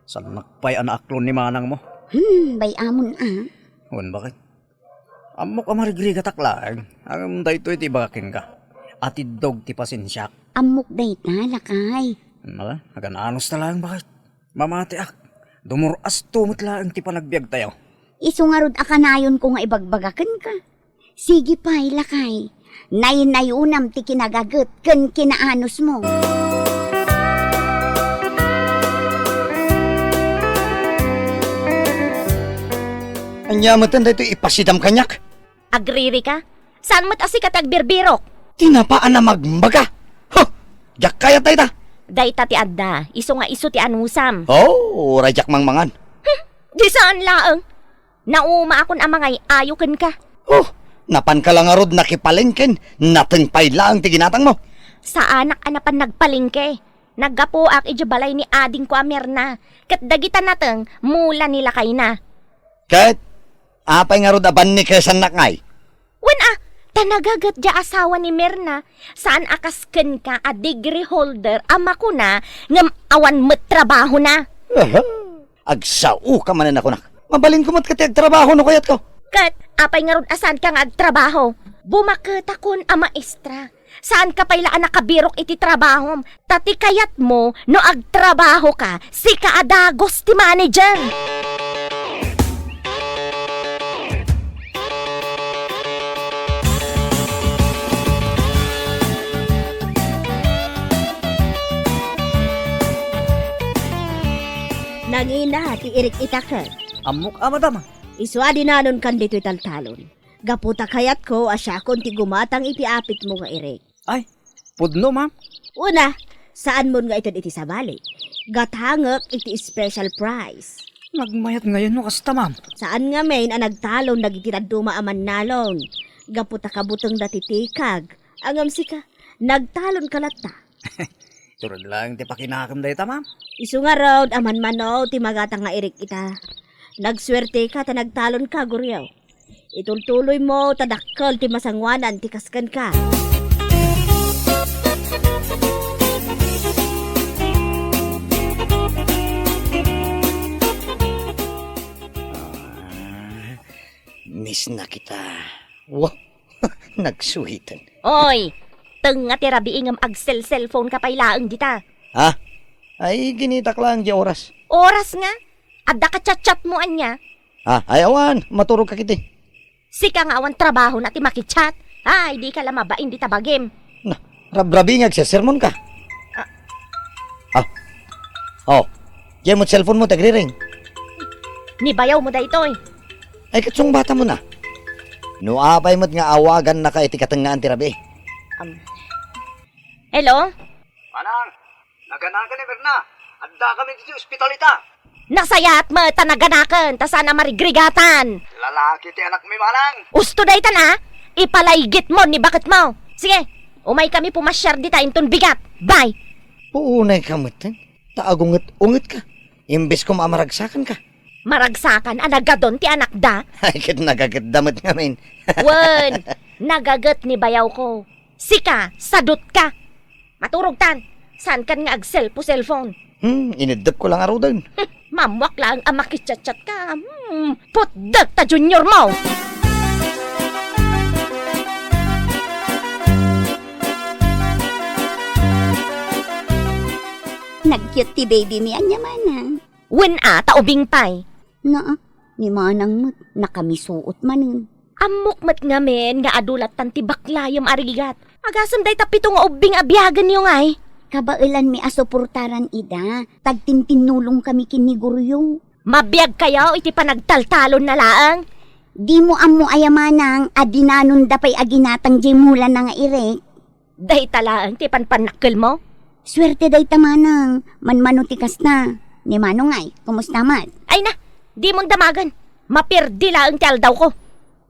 Saannak pay a naaklon ni manangmo. Hmm, bay-amon a. Wen, baket? Ammok a marigrigatak laeng. Ngem daytoy ti ibagak kenka. Atiddog ti pasensiak. Ammok dayta, lakay. Ala, agan-anos ta laeng, baket? Mamatiak. Dumur-asto met laeng ti panagbiagtayo. Isu ngarud a kanayonko nga ibagbaga kenka. Sige pay, lakay. Naynayonam ti kinagaget ken kinaanosmo. Ania metten daytoy ipasidam kaniak? Agririka? Saan met a sika ti agbirbirok? Tinapa a namagmaga. Huh! Diak kayat dayta. Dayta ti adda. Isu nga isu ti anusam. Oh, uray diak mangmangan. Hmm, di saan laeng. Naumaakon a mangay-ayo kenka. Oh, napanka la ngarud nakipalengken, nateng pay laeng ti ginatangmo. Saanak a napan nagpalengke. Naggapuak idiay balay ni adingko a Mirna, ket dagita nateng mula ni lakayna. Ket apay ngarud a bannikesannak ngay? Wen a, ta nagaget diay asawa ni Mirna, saan a kas kenka a degree holder a makuna ngem awan met trabahona. Aha. Agsaoka manen a kunak. Mabalinko met ket ti agtrabaho no kayatko. Ket apay ngarud a saanka nga agtrabaho? Bumaketakon a maestra. Saanka pay la a nakabirok iti trabahom. Ta ti kayatmo, no agtrabahoka, sika a dagus ti manager. Nangina ti Irik ita ket. Ammok a, madam. Isu a dinanonkan ditoy taltalon. Gapu ta kayatko a siakon ti gumatang iti apitmo nga Irik. Ay, pudno, ma'am. Una, saanmon nga ited iti sabali. Gatangek iti special price. Nagmayat ngayon no kasta, ma'am. Saan ngamin a nagtalon dagiti dadduma a mannalon. Gapu ta kabutengda ti tikag. Ngem sika, nagtalonka latta. Tured laeng ti pakinakem dayta, ma'am. Isu ngarud a manmano ti magatang nga Irik ita. Nagsuerteka ta nagtalonka, Goryo. Itultuloymo ta dakkel ti masangoanan ti kas kenka. Ah, miss na kita. Wow, nagsuhiten. Oy, tengnga ti rabii ngem agsel-cellphone ka pay laeng dita. Ha? Ay, ginitak laeng di oras. Oras nga? Adda ka chat-chatmo ania? Ah, ay awan, maturog ka kiti. Sika nga awan trabaho na ti makichat. Ay, dika la mabain dita bagim. Na, rabrabi nga agsesermonka. Ah. Ah. Oh. Diay met cellphone mo, tagriring. Ni bayaw mo daytoy. Ay, ket sungbatam na. No apay met nga awagannaka iti katengngaan ti rabii. Um. Hello? Manang, naganakan ni Mirna. Addakami iti ospital ita. Nasayaat met ta naganaken, ta saan a marigrigatan. Lalaki ti anakmi, manang. Usto daytan a, ipalaygitmo ni baketmo. Sige, umaykami pumasiar dita inton bigat. Bye. Uunayka metten, ta agunget-ungetka. Imbes koma a maragsakanka. Maragsakan a nagadon ti anakda? Ay, ket nagagetda met ngamin. Wen, nagaget ni bayawko. Sika, sadutka. Maturogtan, saankan nga agselpo-cellphone. Hmm, ineddepko la ngaruden. Hmm, maammoak laeng a makichatchatka. Hmm, putdek ta junior mo! Nag-cute ti baby mi, ania manang? Wen a, ta ubing pay. Naa, ni manang met, nakamisuot manen. Ammok met ngamin nga adu lattan ti baklayem a rigat. Agasem dayta pito nga ubbing a biagenyo ngay. Kabaelanmi a suportaran ida, tagtintinnulongkami ken ni Goryo. Mabiagkayo iti panagtaltalonna laeng. Dimo ammo aya manang a dinanonda pay a ginatang diay mulana nga irek? Dayta laeng ti panpannakkelmo? Suerte dayta manang, manmano ti kasta. Ni manong ay, kumusta met? Ay na, dimon damagen. Maperdi laeng ti aldawko.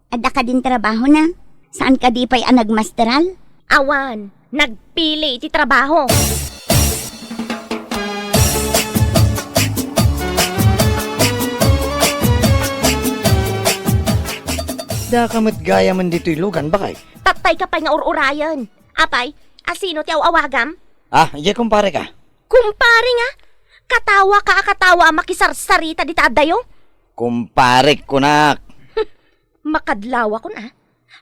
Adda kadin trabahona? Saan kadi pay a nagmasteral? Awan, nagpili iti trabaho. Daka met gayamen ditoy lugan, bakay? Tattayka pay nga ur-urayen. Apay, asino ti aw-awagam? Ah, idiay kumpareka. Kumpare nga? Katawaka a katawa a makisarsarita dita addayo? Kumparek, kunak. Makadlawakon a.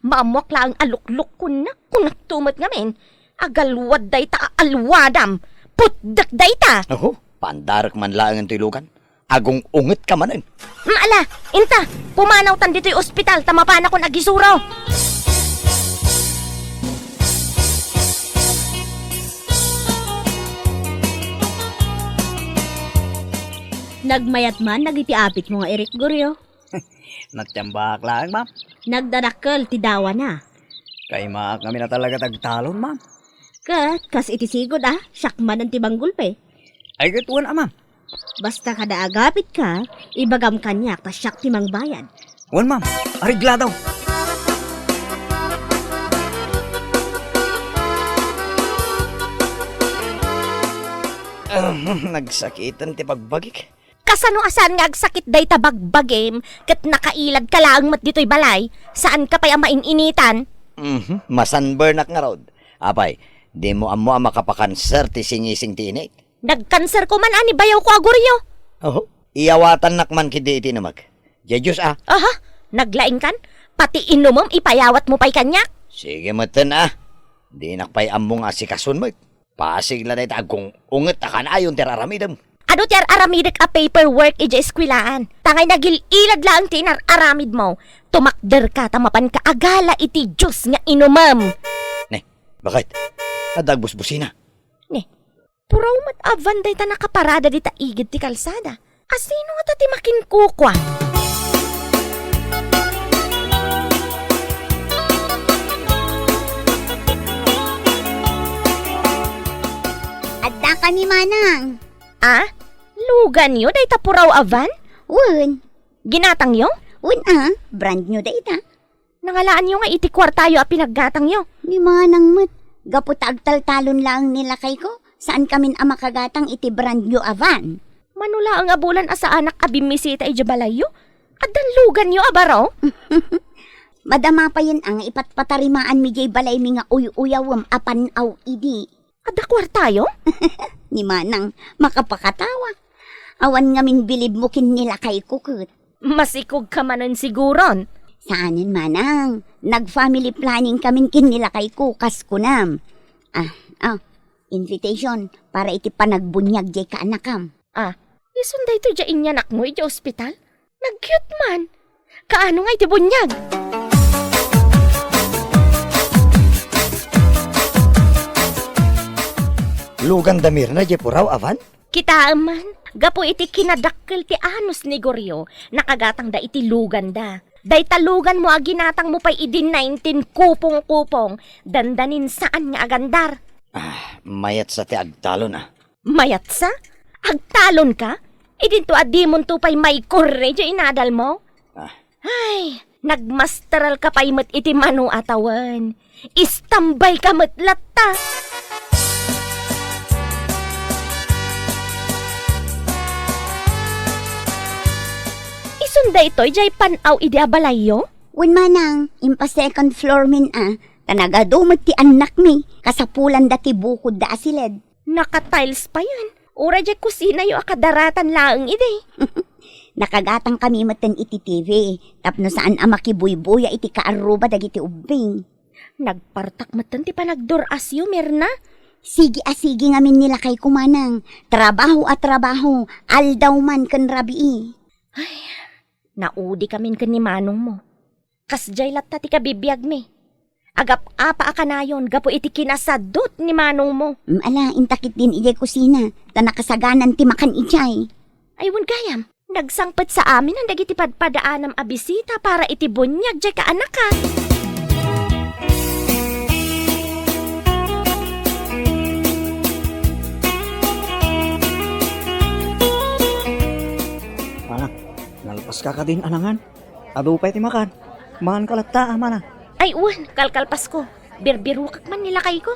Maammoak laeng a luklukkonnak, kunakto met ngamin. Agalwad dayta a alwadam. Putdek dayta! Oho, pandarek man laengen toy lugan. Agung-ungetka manen. Mm, ala, inta, pumanawtan ditoy ospital ta mapanakon agisuro. Nagmayat man dagiti apitmo nga irek, Goryo? Natiambaak laeng, ma'am. Nagdadakkel ti dawana. Kaimaak ngamin a talaga ti agtalon, ma'am. Ket kas iti sigud a, siak manen ti manggulpi. Ay, ket wen a, ma'am. Basta kada agapitka, ibagam kaniak ta siak ti mangbayad. Wen, ma'am. Areglado. Ahem, nagsakiten ti bagbagik. Kasano a saan nga agsakit dayta bagbagim ket nakailadka laeng met ditoy balay? Saanka pay a main-initan? Mhm, masunburnak ngarud. Apay, dimo ammo a makapakanser ti singising ti init? Nagkanserko man a ni bayawko a Goryo. Oho, iyawatannak man ketdi iti inumek. Diay juice a. Aha, naglaingkan? Pati inumem ipayawatmo pay kaniak? Sige metten a. Dinak pay ammo nga asikason met. Pasig la dayta agung-unget a kanayon ti ar-aramidem. Adu ti ar-aramidek a paperwork idiay eskuelaan. Tangay nagil-ilad laeng ti inar-aramidmo. Tumakderka ta mapanka agala iti juice nga inumem. Ne, bakit? Adda agbusbusina. Ne, puraw met a van dayta nakaparada dita igid ti kalsada. Asino ngata ti makinkukua? Addaka ni Manang. Ah? Luganyo dayta puraw a van? Wen. Ginatangyo? Wen a, brand new dayta. Nangalaanyo nga iti kuartayo a pinaggatangyo. Ni Manang met, gapu ta agtaltalon laeng ni lakayko, saankamin a makagatang iti brand new a van. Mano laeng a bulan a saanak a bimmisita idiay balayyo? Addan luganyo a baro? Madama payen a nga ipatpatarimaanmi diay balaymi nga uy-uyawem a pan-aw idi. Adda kuartayo? Ni Manang, makapakatawa. Awan ngamin bilibmo ken ni lakayko ket. Masikogka manen siguron. Saanen, Manang. Nag-family planning kamin ken ni lakayko, kas kunam. Ah, ah, invitation para iti panagbuniag diay kaanakam. Ah, isun daytoy diay inyanakmo idiay ospital? Nag-cute man. Kaano nga iti buniag? Luganda Mirna, diay puraw, awan? Kitaem man, gapu iti kinadakkel ti anus ni Goryo, nakagatangda iti luganda. Dayta luganmo a ginatangmo pay idi nineteen kupong-kupong, dandanin saan nga agandar. Ah, mayatsa ti agtalon, ah. Mayatsa? Agtalonka? Idinto a dimonto pay maikurre diay inadalmo? Ah. Ay, nagmastaralka pay met iti mano a tawen. Istambayka met latta. Isun daytoy diay pan-aw idi a balayyo? Wen manang, impa-second floor min a, ta nagadu met ti annakmi, kasapulanda ti bukodda a siled. Naka-tiles payen. Uray diay kusinayo a kadaratan laeng idi. Nakagatangkami metten iti T V, tapno saan a makibuybuya iti kaarruba dagiti ubbing. Nagpartak metten ti panagdur-asyo, Mirna. Sige a sige ngamin ni lakayko manang. Trabaho a trabaho, aldaw man ken rabii. Ay, naudikamin ken ni manongmo. Kasdiay latta ti kabibiagmi. Agap-apa a kanayon gapu iti kinasadut ni manongmo. Mm, ala, inta ketdin idiay kusina, ta nakasaganan ti makan idiay. Ay, wen gayam, nagsangpet sa amin dagiti padpadaanam a bisita para iti buniag diay kaanaka. Anak, nalpaska kadin, anangan? Adu pay ti makan. Manganka latta, a, manang. Ay, wen, kalkalpasko. Birbirokak man ni lakayko.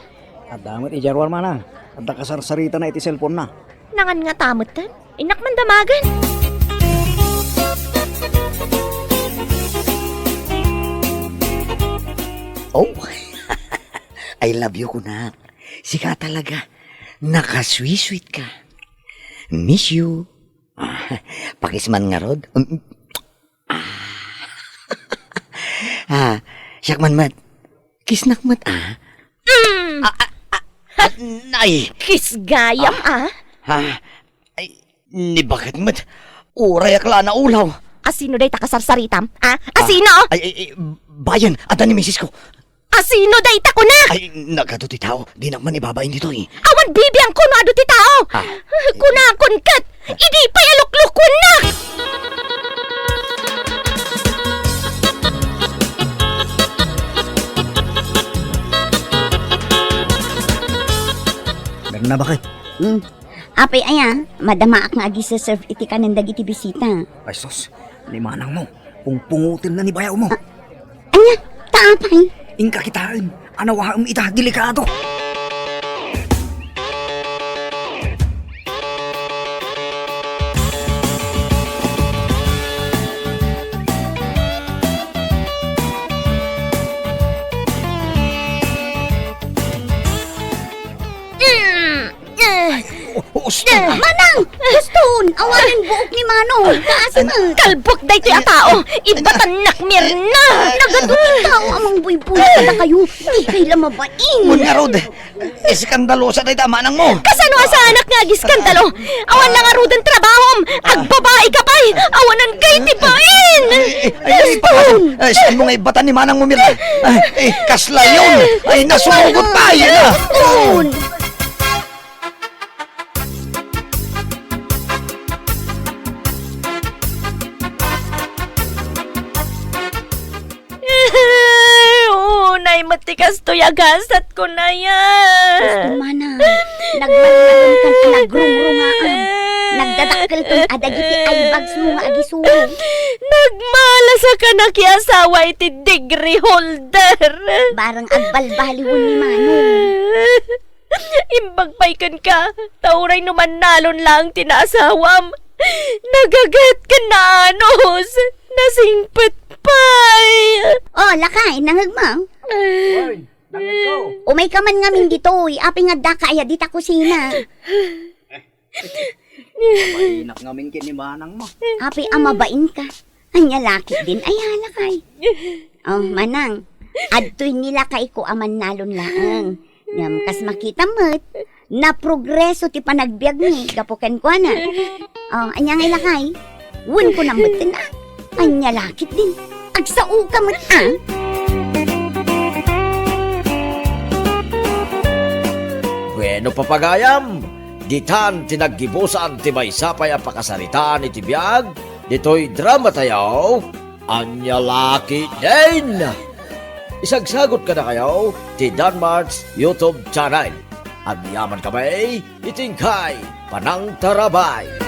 Adda met idiay ruar, manang. Adda kasarsaritana iti cellphone-na. Nangan ngata metten. Innak man damagen. Oh, I love you, kunak. Sika talaga. Nakasweet-sweet ka. Miss you. Ah, pakis man ngarud. Mm, mm. Ah. Ah, siak man met. Kissnak met, ah. Mm. Ah, ah, ah, ah, ay. Kiss gayam, ah. Ah, ay, ni bakit met? Urayak la a naulaw. Asino dayta kasarsaritam? Ah, asino? Ah, ay, ay, ay, bayan, adda ni misis ko. Asino dayta kunak? Ay, nagadu ti tao. Dinak man ibabain ditoy. Awan bibiangko no adu ti tao. Ah. Kunakon ket, idi pay a luklukuennak. Meron na ba kay? Hmm. Apay aya, madamaak nga agiserserve iti kanen dagiti bisita. Ay sus, ni manangmo, pungpungotenna ni bayawmo. Ah, ania? Ta apay? Inka kitaen, anawaem ita, delikado. Mm, eh. O, o, usto. Eh, Manang! Uston! Awanen buok ni Manong! Kaasi na! Kalbut daytoy a tao! Ibatannak, Mirna! Nagadu ti tao a mangbuybuya kadakayo! Di kay la mabain! Wen ngarud, eskandalosa dayta a manangmo! Kasano a saanak nga agiskandalo? Awan la ngaruden trabahom! Agbabai ka pay! Awanan kay ti bain! Ay, ay, ay, Uston! Ay, saan mo nga ibatan ni manangmo, Mirna? Ay, ay, kasla yun! Ay, nasugot pay! Uston! Unay met ti kastoy a gasat, kunaya. Sus, mana. Nagmalmalon kan a nagrungrungaam. Nagdadakkelton a dagiti eye bags mo nga agisuro. Nagmalas a kan a kiasawa iti degree holder. Barang agbalbaliwen ni Manong. Imbag pay kenka, ta uray no mannalon laeng ti naasawam, nagaget ken naanus, nasingpet pay. Oh, lakay, nangegmo? Oy, nangegko. Umayka man ngamin ditoy, apay nga addaka aya dita kusina? Mainak ngamin ken ni manangmo. Apay a mabainka? Ania la ketdin aya, lakay? Oh, manang, adtoy ni lakayko a mannalon laeng. Ngem kas makitam met, naprogreso ti panagbiagmi gapu kenkuana. Oh, ania ngay, lakay? Wen kunam metten, a? Ania la ketdin? Agsaoka met, a? No papagayam, ditan ti naggibusan ti maysa pay a pakasaritaan iti biag ditoy dramatayo, Ania La Ketdin. Isagsagot kadakayo ti Danmart's YouTube channel. Agyamankami iti inkay panangtarabay.